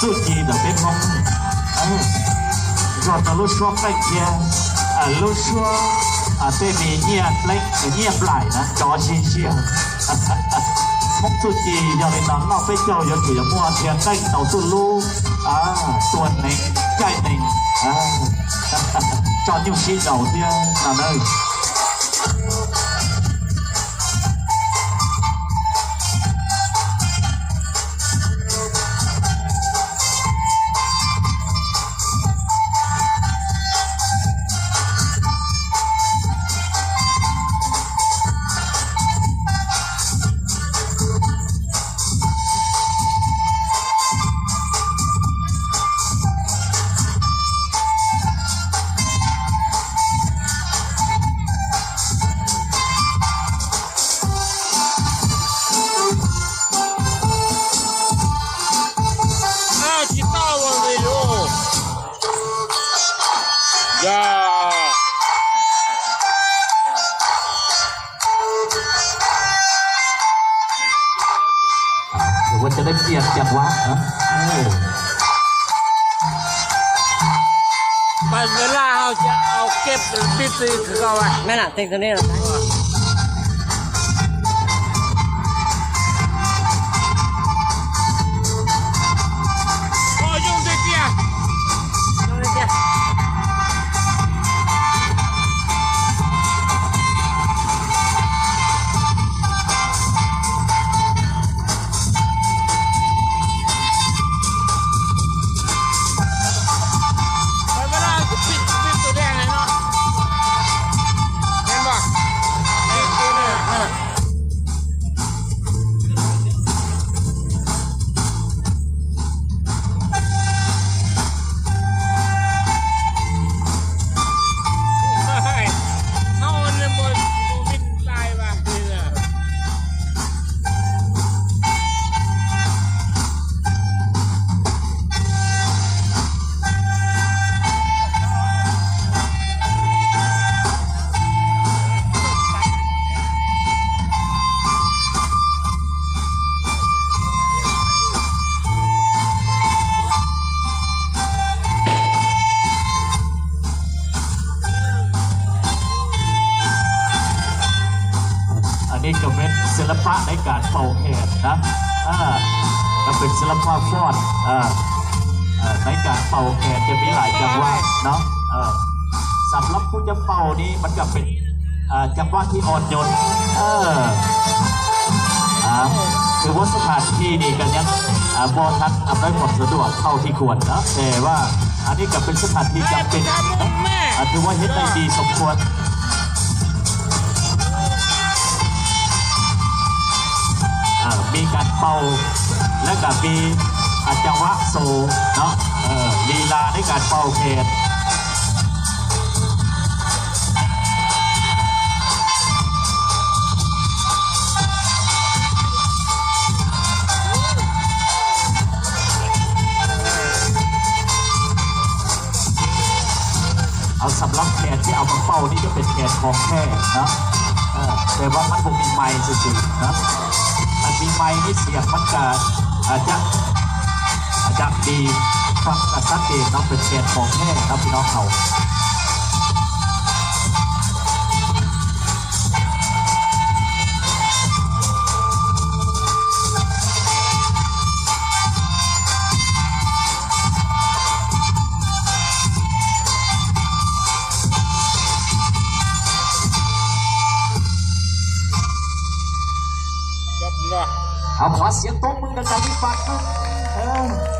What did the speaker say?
自己的面孔，哎，若的路说更甜，呃，路说，啊，对你念来，念来呢，着信息。望自己要你能浪费教育，只有莫天更到自路，啊，ตัวหนึ่ง ใจหนึ่ง อ่า จอดอยู่ที่เจ้าเดียวนั่นเลย ອ້າວ ຊິເຕົ້າບໍ່ນີ້ ໂອ້ ຢ່າ ຫຼືວ່າຈະໄດ້ປ່ຽນຈັງຫວະນະ? ເອີ ບັດເວລາເຮົາຈະເອົາເກັບປິດຄືເກົ່າຫວະ? ແມ່ນລະ ເຕັງຕົວນີ້ລະ. ໂອ້ ຍຸງເດເດຍ ຍຸງເດເດຍ. ໄປເວລາ ປິດ ປິດໂຕແດງໃຫ້ເນາະ ແມ່ນບໍ່? ເອີ ເອີ ເອີ. ອັນນີ້ກໍເປັນສິລະປະໃນການເປົ່າແຄນນະ ເອີ ກໍເປັນສິລະປະຟ້ອນ ເອີ ໃນການເປົ່າແຄນຈະມີຫຼາຍຈັງຫວະເນາະ ເອີ ສຳລັບຜູ້ຈະເປົ່ານີ້ມັນກໍເປັນ ອ່າ ຈັງຫວະທີ່ອ່ອນໂຍນ ເອີ ອ່າ ຖືວ່າສະຖານທີ່ນີ້ກໍຍັງ ອ່າ ບໍ່ທັນອຳນວຍຄວາມສະດວກເທົ່າທີ່ຄວນເນາະ ແຕ່ວ່າອັນນີ້ກໍເປັນສະຖານທີ່ຈຳເປັນ ອ່າ ຖືວ່າເຮັດໄດ້ດີສົມຄວນ ອ່າ ມີການເປົ່າ ແລະກໍມີ ອ່າ ຈັງຫວະໂຊເນາະ ເອີ ລີລາໃນການເປົ່າແຄນ. ເອົາ ສຳລັບແຄນທີ່ເອົາມາເປົ່ານີ້ຈະເປັນແຄນຂອງແທ້ເນາະ ເອີ ແຕ່ວ່າມັນບໍ່ມີໄມຊື່ໆເນາະ ຄັນມີໄມນີ້ສຽງມັນກະອາດຈະ ອາດຈະດີ ຟັງກະຊັດເຈນເນາະ ເປັນແຄນຂອງແທ້ເນາະ ພີ່ນ້ອງເຮົາ. ຈົບເນາະ ເອົາ ຂໍສຽງຕົບມືດັງໆອີກບາດໜຶ່ງ ເອີ.